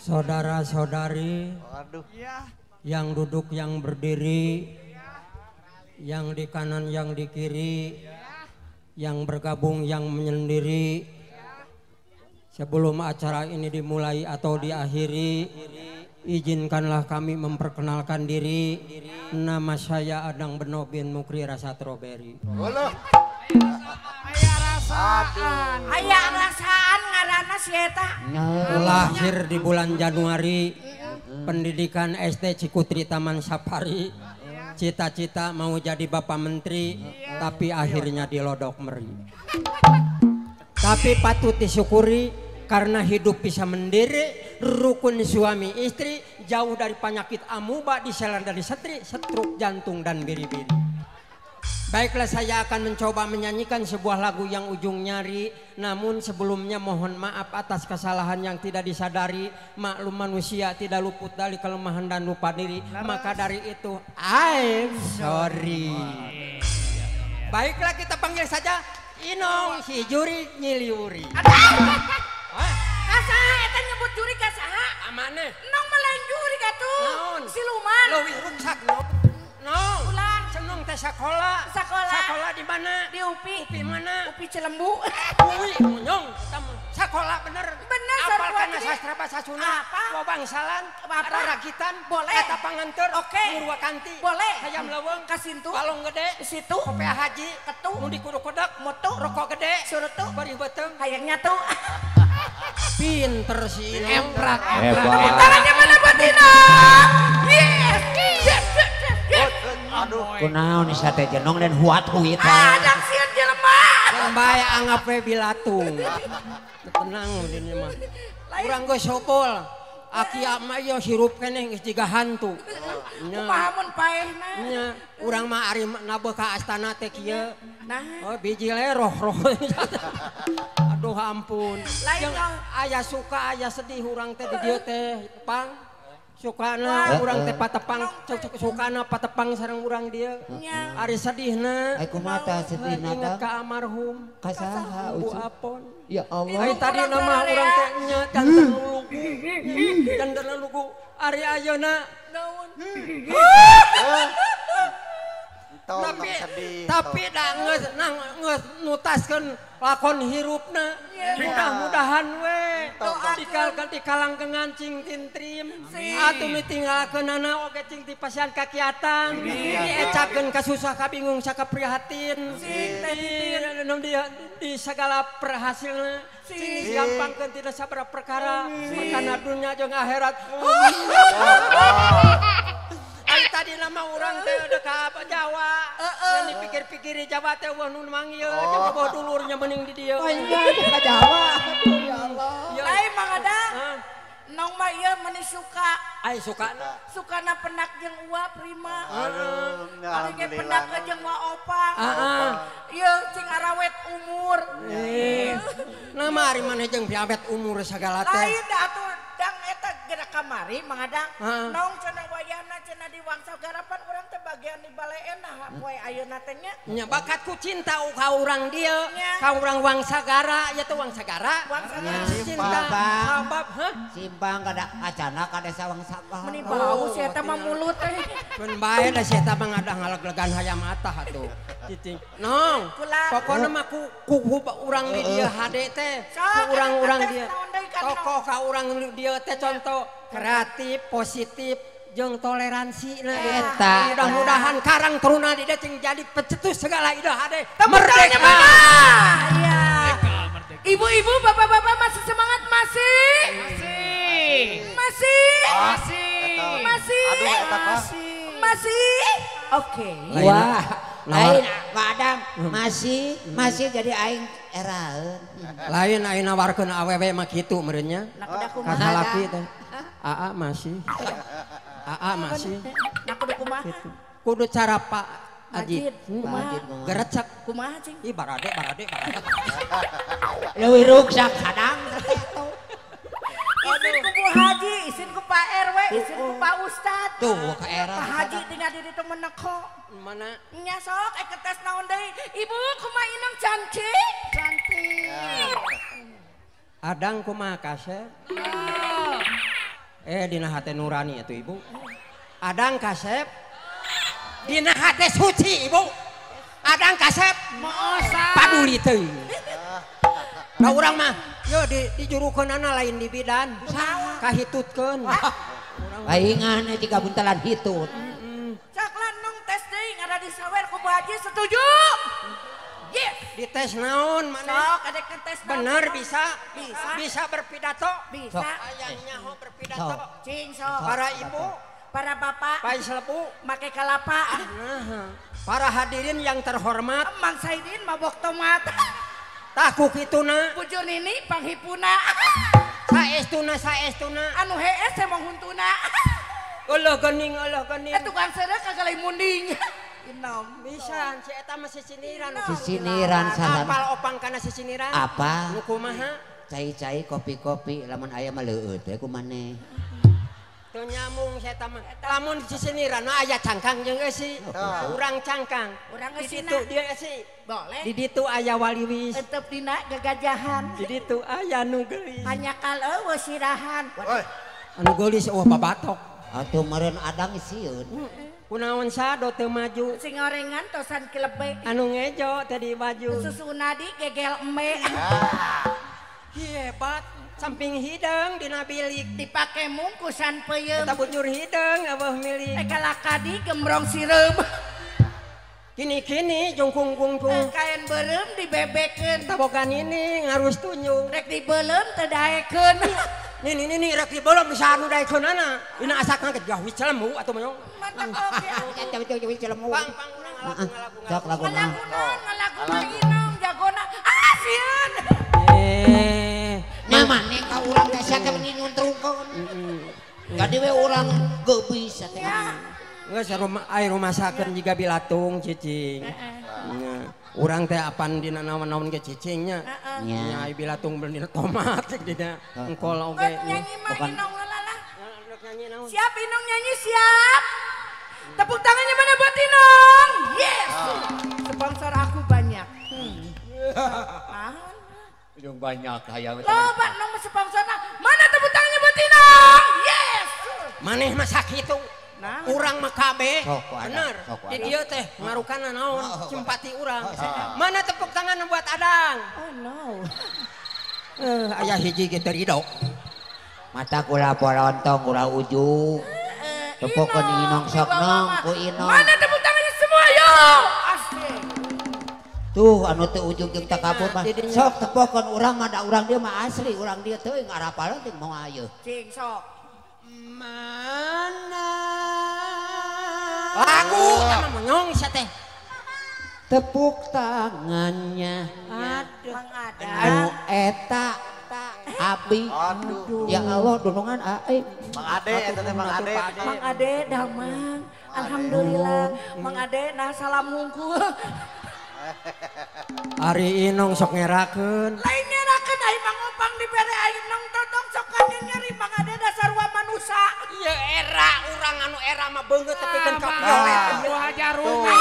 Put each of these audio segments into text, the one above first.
Saudara-saudari yang duduk, yang berdiri, yang di kanan, yang di kiri, yang bergabung, yang menyendiri. Sebelum acara ini dimulai atau diakhiri, izinkanlah kami memperkenalkan diri. Nama saya Adang Beno bin Mukri Rasa Stroberi. Aya rasaan ngaranna si eta. Lahir di bulan Januari, pendidikan SD Cikutri Taman Safari. Cita-cita mau jadi bapak menteri, tapi akhirnya dilodok meri. Tapi patut disyukuri karena hidup bisa mendiri, rukun suami istri, jauh dari penyakit amuba, diselan dari setri, stroke jantung dan biri-biri. Baiklah, saya akan mencoba menyanyikan sebuah lagu yang ujung nyari. Namun sebelumnya mohon maaf atas kesalahan yang tidak disadari. Maklum manusia tidak luput dari kelemahan dan lupa diri. Maka dari itu, I'm sorry. Baiklah, kita panggil saja Inong si juri nyiliuri. Kasaha eta nyebut juri kasaha? Amane? Nong mah lain juri atuh. Siluman. Leuwih ruksak nong. Nong. Seneng teh sekolah. Sekolah. Sekolah di mana? Di UPI. UPI mana? UPI Cilembu. UI nyong. Sekolah bener. Bener. Apal kana sastra bahasa Sunda. Apa? Wabangsalan. Apa? Ragitan. Boleh. Kata panganteur. Oke. Murwakanti. Boleh. Hayam leuweung. Kasintu. Balong gede. Situ. Kopea haji. Ketu. Nu dikudu-kudak. Motu. Rokok gede. Surutu. Bari beuteung. Hayang nyatu. Pinter sih. Emprak. Emprak. Tangannya mana buat Inong? Yes. Yes. Yes. Aduh. Kunaon nih sate jenong dan huat-huit. Adang sieun jelema. Yang bae anggap we bilatung. Tenang dini mah. Urang geus sopol. Aki ama ieu sirup keneh geus jiga hantu. Kumaha mun paehna? Nya, urang mah ari nabeuh ka astana teh kieu. Nah. Oh biji leroh roh. Aduh ampun. Lain aya suka aya sedih urang teh di dieu teh, Pang. Sukana urang teh patepang, sukana patepang sareng urang dieu. Ari sedihna. Ai kumaha tah sedihna? Ingat ka almarhum. Ka saha? Bu Apon. Ya Allah. Ai tadi nama urang teh nya janten lulugu. Janten lulugu. Ari ayeuna naon? Tapi da geus nang geus nutaskeun lakon hirupna. Mudah-mudahan we dikalkeun dikalangkengan cing tintrim. Atuh mitinggalkeunana oge cing dipasihan kakiatan. Diecakeun kasusah kabingung sakaprihatin. Di segala perhasilna cing digampangkeun tina sabaraha perkara kana dunya jeung akhirat. Ai tadi nama urang teh udah ka Jawa. Yang dipikir-pikir di Jawa teh wah nu manggil jeung boh dulurnya mending di dieu. Oh iya ka Jawa. Ya Allah. Lain Mang Adang. Nong mah ieu meuni suka. Ai sukana. Sukana penak jeung uap prima. Aduh, ari ge penak jeung wa opang. Heeh. Ieu cing arawet umur. Nama ari maneh jeung piawet umur sagala teh. Lain da atuh dang eta geura kamari Mang Adang. Nong cenah wayahna cenah di Wangsa Garapan urang teh bagian di baleena nah poe ayeuna teh nya. Nya bakatku cinta ka urang dieu, ka urang Wangsagara, ieu teh Wangsagara. Wangsagara. Cinta sabab hah? Simpang kada acana ka desa Wangsagara. Meni bau si eta mah mulut teh. Keun bae da si eta mah ngadah ngaleglegan hayam atah atuh. Cicing. Nong, pokona mah ku urang di dieu hade teh. Ku urang-urang dieu. Tokoh ka urang dieu teh contoh kreatif, positif, jeung toleransi na eta. Mudah-mudahan karang teruna di dieu cing jadi pecetus segala ide hade. Merdeka. Iya. Ibu-ibu, bapak-bapak masih semangat masih? Masih. Masih? Masih. Masih? Aduh eta Pak. Masih? Oke. Wah, lain Pak Adam masih masih jadi aing eraeun. Lain aing nawarkeun awewe mah kitu meureun nya. Nah, Kasalaki teh. Aa masih. Aa masih. Nah kudu kumaha? Kudu cara Pak Ajit. Kumaha? Gerecek. Kumaha cing? Ih barade barade barade. Leuwih ruksak kadang. Isin ku Bu Haji, isin ku Pak RW, isin ku Pak Ustad. Tuh ka era. Pak Haji tinggal di ditu meneko. Mana? Nya sok ek tes naon deui. Ibu kumaha inung cantik? Cantik. Adang kumaha kasep? Dina hate nurani atuh ibu. Adang kasep dina hate suci ibu. Adang kasep paduli teuing. Nah urang mah yo dijurukeunana lain di bidan. Kahitutkeun. Paingan tiga buntalan hitut. Caklan nung tes deui ngada disawer ku Bu Haji setuju. Yes. Dites naon mana? Sok adek tes naon. Bener bisa. Bisa. Bisa berpidato. Bisa. Ayangnya ho berpidato. Cing sok. Para ibu, para bapak, pai selepu, make kalapa. Nah, para hadirin yang terhormat, Mang Saidin mabok tomat. Tah ku kituna. Bujur nini panghipuna. Saestuna saestuna. Anu hees emang huntuna. Eueuh geuning eueuh geuning. Tukang seureuh kagalai munding. Inom. Bisa si eta mah sisiniran. Sisiniran salah. Apal opang kana sisiniran. Apa? Nu kumaha? Cai-cai kopi-kopi lamun aya mah leueut we ku maneh. Teu nyambung si eta mah. Lamun sisiniran mah aya cangkang jeung eusi. Urang cangkang. Urang Di eusina. ditu dia eusi. Boleh. Di ditu aya waliwis. Entep dina gagajahan. Di ditu aya nu geulis. Hanyakal eueuh sirahan. Anu geulis eueuh babatok. Atuh meureun adang sieun. Kunaon sado teu maju. Sing orengan tosan kilebe. Anu ngejo teh di baju. Susuna di gegel eme. Hebat. Samping hideung dina bilik. Dipake mungkusan peuyeum. Eta bujur hideung eueuh milik. Kalakadi gembrong sireum. Kini-kini jungkung kungkung. Kain beureum dibebekeun. Eta boga nini ngarus tunjung. Rek dibeuleum teu daekeun. Nini nini rek dibeuleum bisa anu daekeunana. Dina asakna ge jauh celemu atuh mah. Mantap oge. Jauh celemu. Pang pang urang ngalagu ngalagu. Sok laguna. Ngalagu naon inong jagona. Ah sieun. Nya maneh ka urang teh sia teh nyuntrungkeun. Jadi we urang geu bisa teh. Geus ai rumasakeun jiga bilatung cicing. Nya urang teh apan dina naon-naon ge cicing nya. Nya ai bilatung beul dina tomat dina engkol oge. Nyanyi mah inong heula lah. Siap inong nyanyi siap. Tepuk tangannya mana buat Inong? Yes. Sponsor aku banyak. Naon? Yang banyak hayang. Loba nong sponsorna. Mana tepuk tangannya buat Inong? Yes. Maneh mah sakitu. Urang mah kabeh. Bener. Di dieu teh ngarukana naon? Simpati urang. Mana tepuk tangan buat Adang? Oh no. Aya hiji ge teu ridho. Mata kula polontong kula ujung. Tepokeun Inong sok nong ku Inong. Mana tepuk tangannya semua yo? Asik. Tuh anu teu ujung jeung takabur mah. Sok tepokeun urang mah da urang dieu mah asli, urang dieu teuing arapaleun teuing moal ieu. Cing sok. Mana lagu sama menyong sia teh. Tepuk tangannya. Aduh. Mang Adang. Anu eta abi. Aduh. Ya Allah dunungan aing. Mang Ade eta teh Mang Ade. Mang Ade damang. Alhamdulillah. Mang Ade nah salam hungkul. Ari Inong sok ngerakeun. Lain ngerakeun aing Mang Opang dibere aing nong totong sok nyeri Mang Ade dasar wa manusa. Ieu era urang anu era mah beungeut tepikeun ka piolet. Bu Hajar Rumi.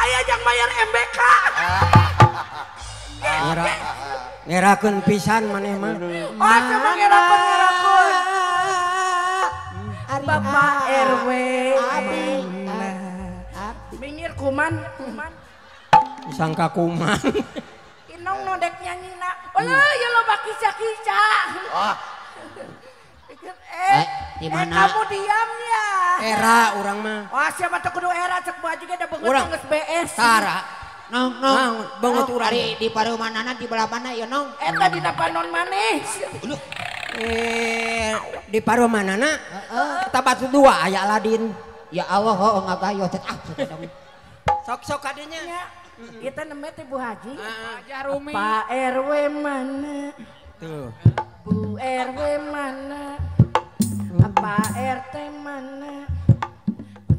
Aya jang bayar MBK. Ngerakeun pisan maneh mah. Oh, coba ngerakeun. Bapak RW. Abi. Minggir kuman, kuman. Disangka kuman. Inong nu dek nyanyina. Eueuh, ya loba kica-kica. Wah. Di mana? Kamu diam ya. Era urang mah. Wah, siapa teu kudu era cek Bu Haji ge da beungeut geus BS. Tara. Nong nong beungeut urang. Ari di pareumanana di belah mana ya nong? Eta dina panon maneh. Di pareumanana eta batu dua aya Aladin. Ya Allah heuh ngagayoh teh ah. Sok-sok kadinya. Kita nembe teh Bu Haji. Hajar Rumi. Pak RW mana? Tuh. Bu RW mana? Pak RT mana?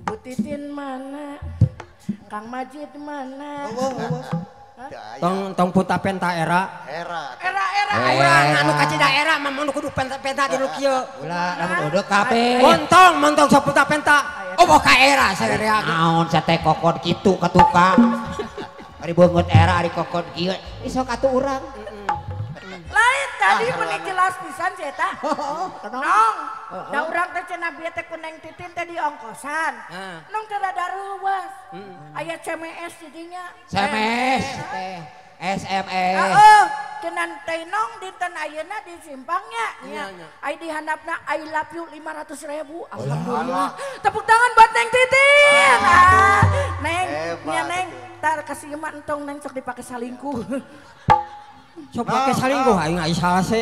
Bu Titin mana? Kang Majid mana? Tong tong puta penta era. Era. Era era. Urang anu kacida era mah mun kudu penta-penta di nu kieu. Ulah lamun udah kabeh. Montong montong sok puta penta. Oh ka era sarerea. Naon sate kokot kitu ka tukang. Ari beungeut era ari kokot kieu. Ih sok atuh urang. Lain Tadi meni jelas pisan si eta. Nong, da urang teh cenah bieu teh ku Neng Titin teh di ongkosan. Nong teh rada reuwas. Aya CMS didinya. CMS teh. SMS. Heeh, cenah teh Nong dinten ayeuna di simpangnya nya. Ai di handapna I love you 500.000. Alhamdulillah. Tepuk tangan buat Neng Titin. Neng, nya Neng, tar kasih mah entong Neng sok dipake salingkuh. Sok pake salingkuh aing ai salah se.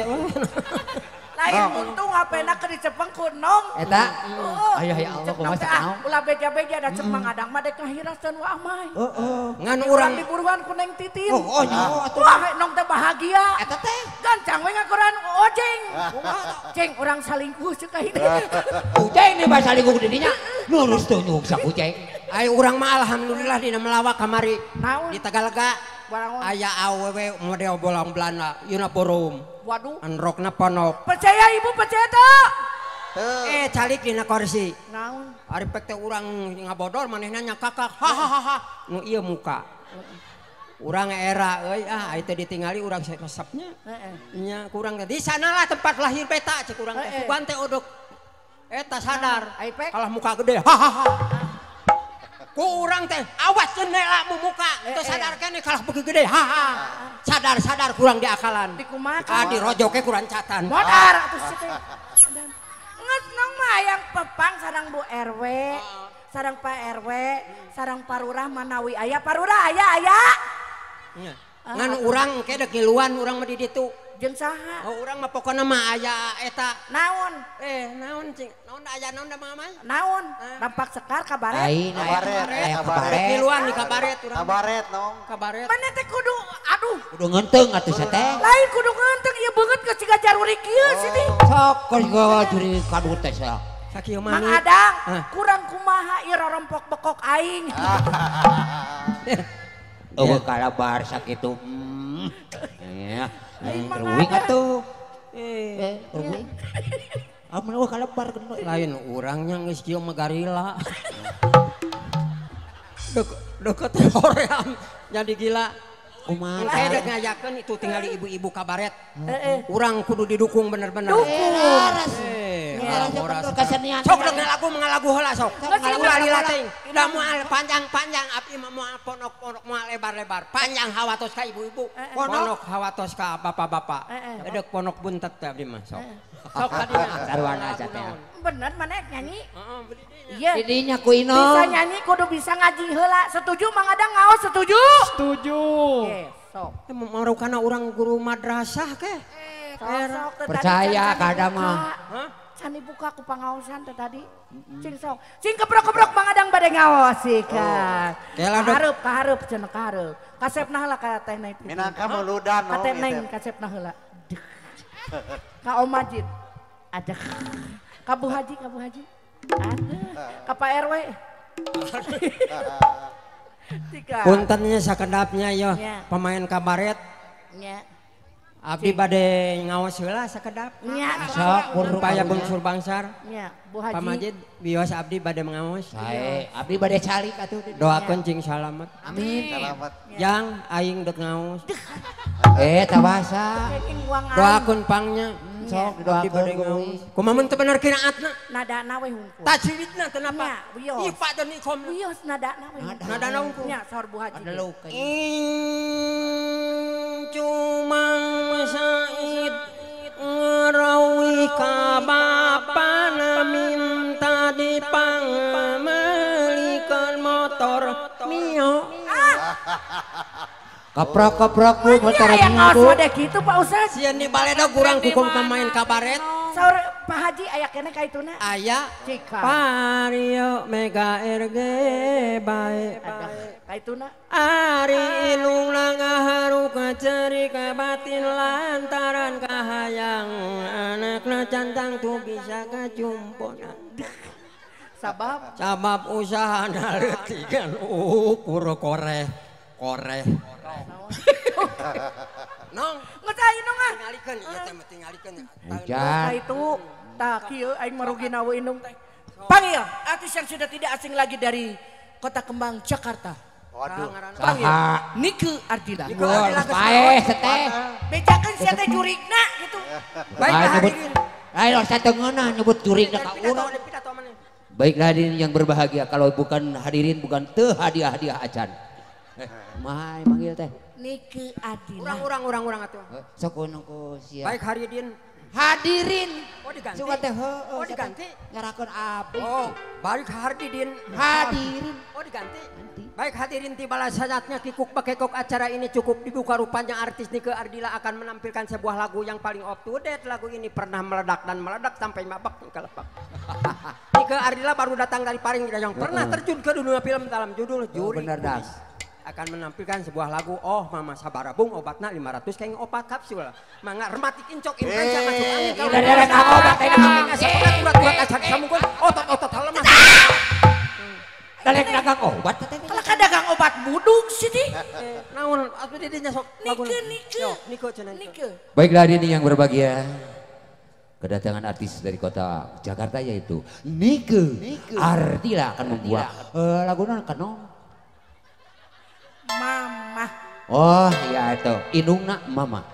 Lain untung apena keur dicepeng ku Nong. Eta. Ayo ya Allah kumaha sanaon. Ulah beja-beja da cek Mang Adang mah dek ngahirasan wa amai. Heeh. Ngan urang diburuan ku Neng Titin. Oh nyaho atuh. Wah Nong teh bahagia. Eta teh. Gancang we ngakuran ojeng. Ceng urang salingkuh ceuk aing. Ujeng nih bahasa salingkuh di dinya. Lurus tuh nyuksa ujeng. Ai urang mah alhamdulillah dina melawak kamari. Di Tegalega. Aya awewe model bolang Belanda, yeuna forum. Waduh. Anrokna ponok. Percaya ibu percaya teu? Eh calik dina kursi. Naon? Ari pek teh urang ngabodor manehna nyakakak. Hahaha. Nu ieu muka. Urang era euy ah ai teh ditingali urang resepnya. Heeh. Nya kurang teh di sanalah tempat lahir beta cek urang teh. Sugan teh odok. Eta sadar. Kalah muka gede. Hahaha. Ku urang teh awas jendela mu muka teu sadar keneh kalah beuki gede haha. Sadar-sadar kurang diakalan. Dikumaha? Ah dirojoke kurang catan. Modar atuh si teh. Geus Nong mah hayang pepang sareng Bu RW, sareng Pak RW, sareng Parurah manawi aya Parurah aya aya. Ngan urang engke deuk ngiluan urang mah di ditu. Jeung saha? Oh urang mah pokona mah aya eta. Naon? Naon cing? Naon aya naon da mah? Naon? Rampak sekar kabaret. Kabaret, kabaret. Ngiluan di kabaret urang. Kabaret nong. Kabaret. Mana teh kudu aduh. Kudu ngenteng atuh teh. Lain kudu ngenteng ieu beungeut geus siga jaruri kieu sih teh. Sok geus juri kadut teh sia. Sakieu mah. Mang Adang, kurang kumaha ieu rorompok bekok aing. Eueuh kalabar sakitu. Ya. Ruwing atuh. Ruwing. Amun eueuh kalebar lain urangnya geus kieu mah garila. Deket hoream jadi gila. Kumaha? Engke dek ngajakeun itu tingali ibu-ibu kabaret. Urang kudu didukung bener-bener. Dukung. Kesenian. Sok dek ngalagu ngalagu heula sok. Ulah lila teuing. Da moal panjang-panjang abdi mah moal ponok-ponok moal lebar-lebar. Panjang hawatos ka ibu-ibu. Ponok hawatos ka bapak-bapak. Dek ponok buntet teh abdi mah sok. Sok kadinya. Sarwana aja teh. Bener mana nyanyi? Heeh, iya. Didinya ku Ino. Bisa nyanyi kudu bisa ngaji heula. Setuju Mang Adang ngaos setuju? Setuju. Yes, sok. Marukana urang guru madrasah ke? Sok, percaya kadang mah. Hah? Can dibuka ku pangaosan teh tadi. Cing sok. Cing kebrok-kebrok Mang Adang bade ngaos sih kan. Kahareup, kahareup cenah kahareup. Kasepna heula ka teh Neng. Minangka meuludan ka teh Neng kasepna heula. Ka Om Majid. Ada. Ka Bu Haji, ka Bu Haji. Ada. Ka Pak RW. Tiga. Puntennya sakedapnya yo pemain kabaret. Nya. Abdi bade ngaos heula sakedap. Nya. Sok upaya bungsur bangsar. Nya, Bu Haji. Pak Majid bios abdi bade ngaos. Sae, abdi bade calik atuh. Doakeun cing salamet. Amin. Salamet. Jang aing deuk ngaos. Tabasa. Doakeun pangnya. Sok didoakeun ngaos. Kumaha mun teu bener kiraatna? Nadana we hungkul. Tajwidna teu napa? Ifa dan iqam. Wios nadana we. Nadana hungkul. Nya saur Bu Haji. Cumang Said ngerawi ka bapana minta dipangamelikeun motor Mio. Keprok-keprok bu motor Mio. Aya ngaos mah gitu Pak Ustaz. Sieun di baledog urang kukum pemain kabaret. Saur Pak Haji aya keneh ka ituna? Aya. Cika. Vario Mega RG bae. Ka ituna. Ari ilung ngaharu kaceri ka batin lantaran kahayang anakna cantang tuh bisa kajumponan. Sabab? Sabab usaha naletikan ukur koreh koreh. Nong, geus aing nong ah. Tingalikeun ieu teh mah tingalikeun. Hujan. Ka itu tah kieu aing marugina we indung teh. Panggil artis yang sudah tidak asing lagi dari Kota Kembang Jakarta. Waduh. Panggil Nike Ardila. Paeh seteh. Bejakeun sia teh jurigna gitu. Baiklah hadirin. Ayo satengeunah nyebut jurig ka urang. Baiklah hadirin yang berbahagia, kalau bukan hadirin bukan teu hadiah-hadiah acan. Kumaha manggil teh? Nike Adila. Urang atuh. Sok ku sia. Baik hadirin. Hadirin. Oh diganti. Sugan teh heueuh. Oh diganti. Ngarakeun abdi. Oh, balik hadirin. Hadirin. Oh diganti. Baik hadirin, tibalah saatnya kikuk bakekok acara ini cukup dibuka. Rupanya artis Nike Ardila akan menampilkan sebuah lagu yang paling up to date. Lagu ini pernah meledak dan meledak sampai mabak kelepak. Nike Ardila baru datang dari Paring yang pernah terjun ke dunia film dalam judul Juri. Bener das. Akan menampilkan sebuah lagu Oh Mama Sabarabung obatna 500 keng opat kapsul. Mangga rematik incok influenza masuk angin. Otot-otot lemas. Dalek dagang obat teh. Kalau kan dagang obat buduk sih di. Naon atuh di dinya sok Nike Nike. Nike cenah Nike. Baiklah hadirin yang berbahagia. Kedatangan artis dari kota Jakarta yaitu Nike Ardila akan membuat lagu naon kanon. Mama. Oh iya itu indungna mama.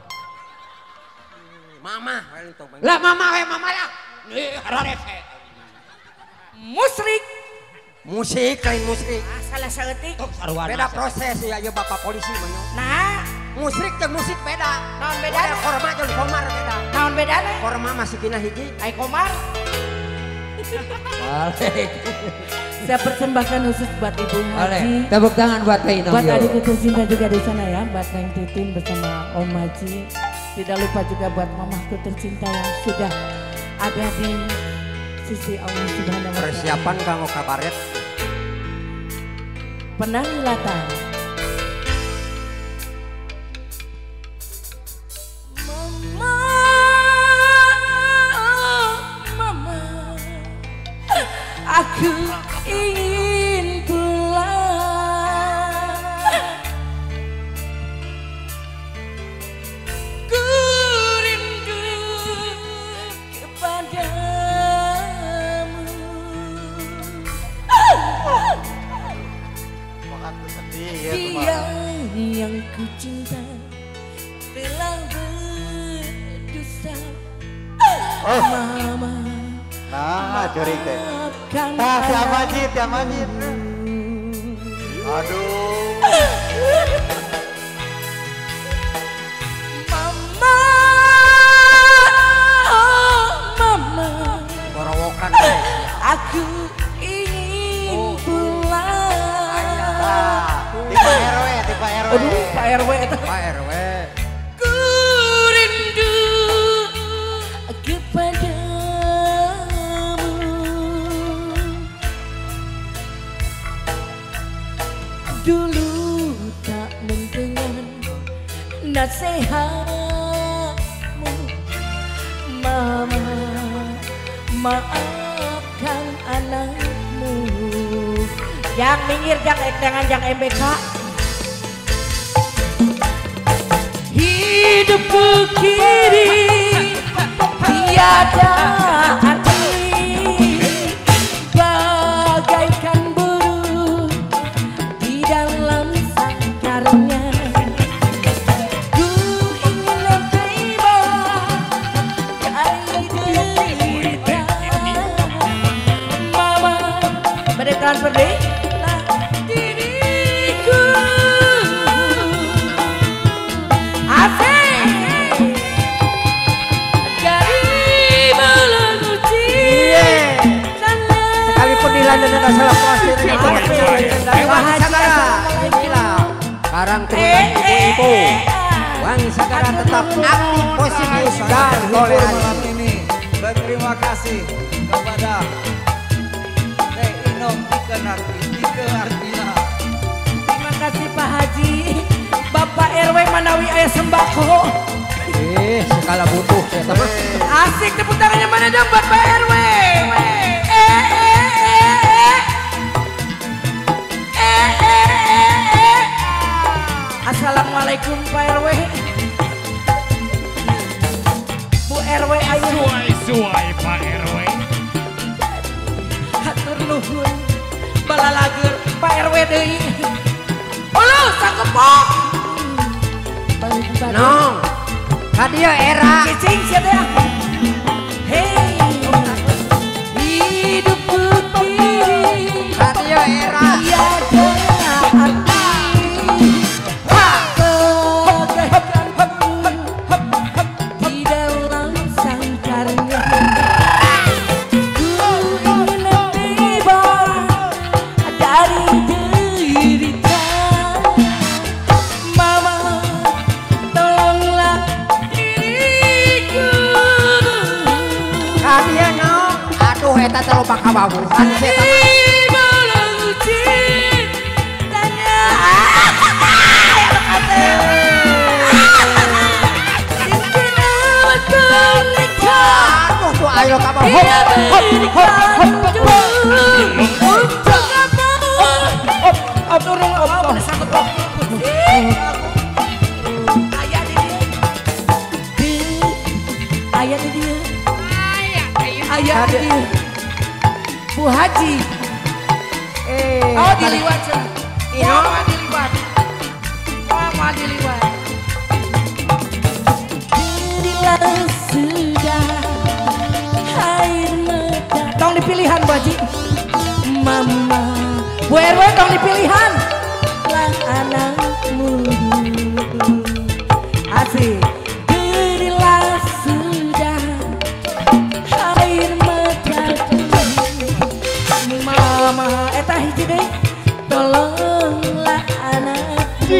Mama lah mama we mama lah. Hararese. Musrik. Musik lain musrik. Ah, salah saeutik. Beda proses ya, ya bapak polisi mah. Nah, musrik jeung musik beda. Naon bedana? Korma jeung komar beda. Naon bedana? Korma masih kina hiji, ai komar. Balik. Saya persembahkan khusus buat Ibu Haji. Tepuk tangan buat Teh Inong. Buat adikku tercinta juga di sana ya, buat Neng Titin bersama Om Haji. Tidak lupa juga buat mamahku tercinta yang sudah ada di sisi Allah Subhanahu wa Ta'ala. Persiapan kanggo kabaret. Penari latar. Mama, mama, aku ingin pulang. Ku rindu kepadamu. Dia yang ku cinta telah berdosa. Mama, nah, jurik teh. Tah, si Amajid, si Amajid. Aduh. Mama, oh mama. Borowokan teh. Aku ingin pulang. Tipe RW, tipe RW. Aduh, Pak RW itu. Pak RW. Ku rindu kepadamu. Dulu tak mendengar nasihatmu. Mama, maafkan anakmu. Yang minggir, jangan yang MBK. Hidupku kini tiada arti, bagaikan burung di dalam sangkarnya. Ku ingin bebas dari derita. Mama, beri transfer deh. Diriku asik dari belenggu cinta. Sekalipun dilanda dan salah pasti inilah karang turunan ibu-ibu. Wang Sagara tetap aktif, positif dan toleransi. Malam ini berterima kasih kepada Teh Inong Nike Ardila. Terima kasih Pak Haji, Bapak RW manawi aya sembako. Segala butuh saya teman. Asik, tepuk tangannya mana dong buat Pak RW. Assalamualaikum Pak RW. Bu RW ayo. Suai-suai Pak RW. Hatur nuhun balalager Pak RW deui. Uluh sakepok. Nong. Hadiah era. Cicing sia teh. Hei. Hidupku kini. Hadiah era. Tiada arti. Di dalam sangkarnya. Ku ingin bebas dari derita. Mama, tolonglah diriku. Hadiah no. Aduh eta teh loba kabawuhan si eta mah. Cintanya. Aduh tuh ayo kabawuh. Hop hop hop hop. Ayah di dia. Ayah di dia. Bu Haji. Oh diliwat cenah. Mama diliwat. Mama diliwat. Berilah sudah air mata. Tong dipilihan Bu Haji. Mama. Bu RW tong dipilihan. Lah anakmu. Asik. Berilah sudah air mataku. Mama eta hiji deui. Tolonglah anakku.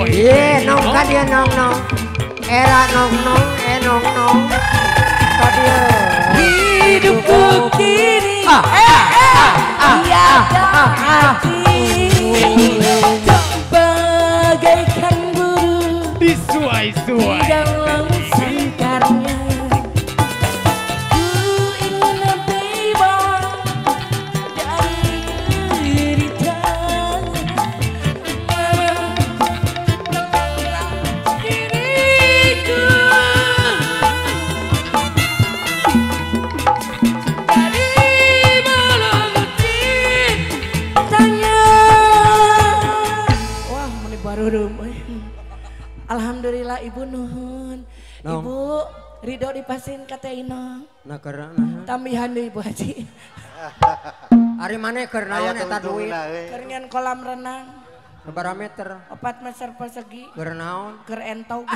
Ye nong ka dieu nong nong. Era nong nong nong nong. Ka dieu. Hidupku kini tiada arti. Bagaikan burung disuai-suai di dalam sangkarnya. Ku ingin bebas dari derita. Mama, tolonglah diriku. Dari belenggu cintanya. Wah, meni baru euy. Alhamdulillah Ibu nuhun. Nong. Ibu ridho dipasin ka Teh Inong. Nah keur naon? Tambihan deui Ibu Haji. Ari maneh keur naon eta duit? Keur nyeun kolam renang. Sabaraha meter? 4 meter persegi. Keur naon? Keur entog.